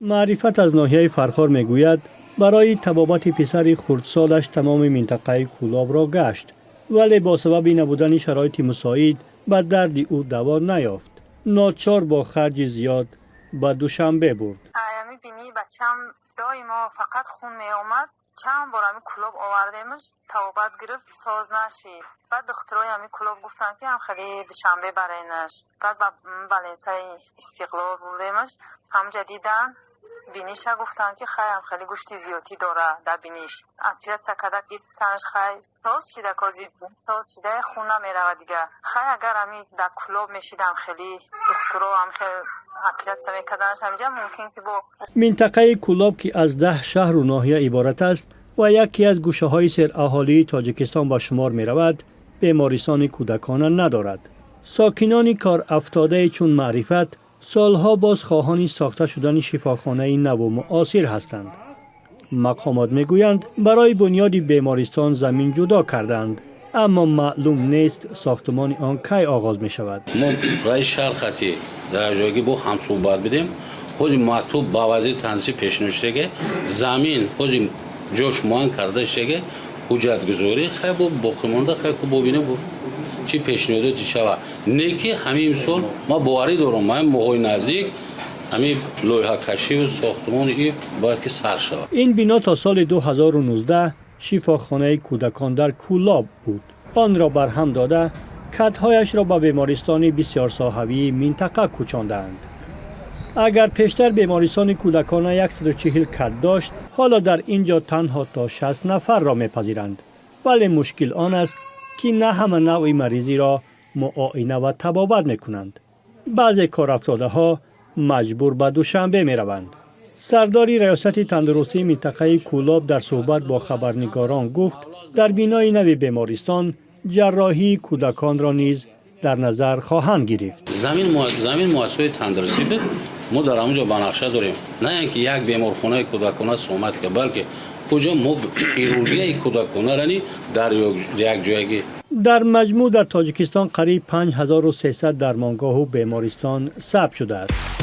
Маърифат аз ноҳияи Фархор мегӯяд, барои табобати писари хурдсолаш тамоми минтақаи Кӯлобро гашт, вале бо сабаби набудани шароити мусоид ба дарди ӯ даво наёфт. Ночор бо харҷи зиёд ба Душанбе бурд. Ами бинии бачам доимо фақат хун меомад. Чанд бор ами Кӯлоб овардемаш, табобат гирифт, соз нашид. Баъд духтурои ами Кӯлоб гуфтанд, ки ам хеле Душанбе баренаш. Баъд ба балнисаи Истиқлол бурдемаш, ҳамҷа дидан биниша, гуфтанд, ки хай, ам хеле гӯшти зиёдӣ дора дар биниш. Оператсия карда гирифтанаш, хай, соз шида, кози соз шида, хун намеравад дига. Хай, агар ами дар Кӯлоб мешидам, хеле духтуро ам хел оператсия мекарданаш ҳамҷа, мумкин ки бо Минтақаи Кӯлоб, ки аз 10 шаҳру ноҳия иборат аст ва яке аз гӯшаҳои сераҳолии Тоҷикистон ба шумор меравад, бемористони кӯдакона надорад. Сокинони корафтодае чун Маърифат солҳо боз хоҳони сохта шудани шифохонаи наву муосир ҳастанд. Мақомот мегӯянд, барои бунёди бемористон замин ҷудо карданд, аммо маълум нест, сохтумони он кай оғоз мешавад. Мо раиси шаҳр хати дар ҷойгӣ бо ҳамсӯҳбат бидем. Ҳози мактуб ба вазири тандурустӣ пешниҳод шудаге, замин ҳози ҷош муайян карда шудаге, ҳуҷҷатгузорӣ хай бо боқимонда, хай ку бобинем, чӣ пешниҳодоти шава. Не ки ҳамин сол ман боварӣ дорам, ҳамин моҳҳои наздик ҳамин лоиҳакашиву сохтумони и бояд ки сар шавад. Ин бино то соли 2019 шифохонаи кӯдакон дар Кӯлоб буд. Онро барҳам дода, катҳояшро ба бемористони бисёрсоҳавии минтақа кӯчондаанд. Агар пештар бемористони кӯдакона 140 кат дошт, ҳоло дар ин ҷо танҳо то 60 нафарро мепазиранд. Вале мушкил он аст, ки на ҳама навъи маризиро муоина ва табобат мекунанд. Баъзе корафтодаҳо маҷбур ба Душанбе мераванд. Сардори раёсати тандурустии минтақаи Кӯлоб дар суҳбат бо хабарнигорон гуфт, дар бинои нави бемористон ҷарроҳии кӯдаконро низ дар назар хоҳанд гирифт. Замин муассисаҳои тандурустӣ буд. Мо дар ҳамон ҷо ба нақша дорем, на ин ки як беморхонаи кӯдакона сомат ка, балки куҷо мо хирургияи кӯдаконарани дар як ҷоягӣ. Дар маҷмӯъ дар Тоҷикистон қариб 5300 дармонгоҳу бемористон сабт шудааст.